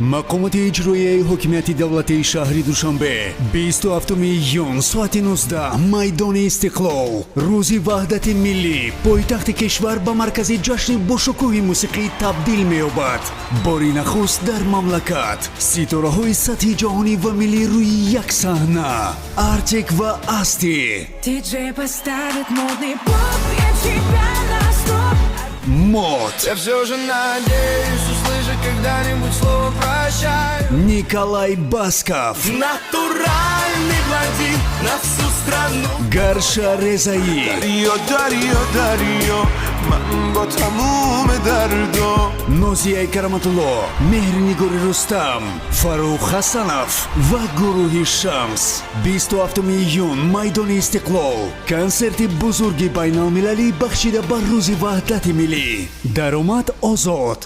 Мақомоти иҷроияи ҳокимияти давлатии шаҳри Душанбе, 27 июн, соати 19, майдони Истиқлол. Рӯзи ваҳдати миллӣ. Пойтахти кишвар ба маркази ҷашни бошукӯҳи мусиқӣ табдил меёбад. Бори нахуст дар мамлакат ситораҳои сатҳи ҷаҳонӣ ва миллӣ рӯи як саҳна: Артик ва Асти. Диджей поставит модный поп, я тебя на стоп. Мот. Я все же надеюсь услышать когда-нибудь слово «прощай». Николай Басков. Натуральный блондин на всю страну. Гарша Резаӣ. Дарیا دریا دریا من با تموم دردا. Нозияи Караматулло, Меҳрнигори Рустам, Фаррух Ҳасанов ва гурӯҳи Шамс. 27 июн, майдони Истиқлол. Консерти бузурги байналмилалӣ, бахшида ба Рӯзи ваҳдати миллӣ. Даромад озод.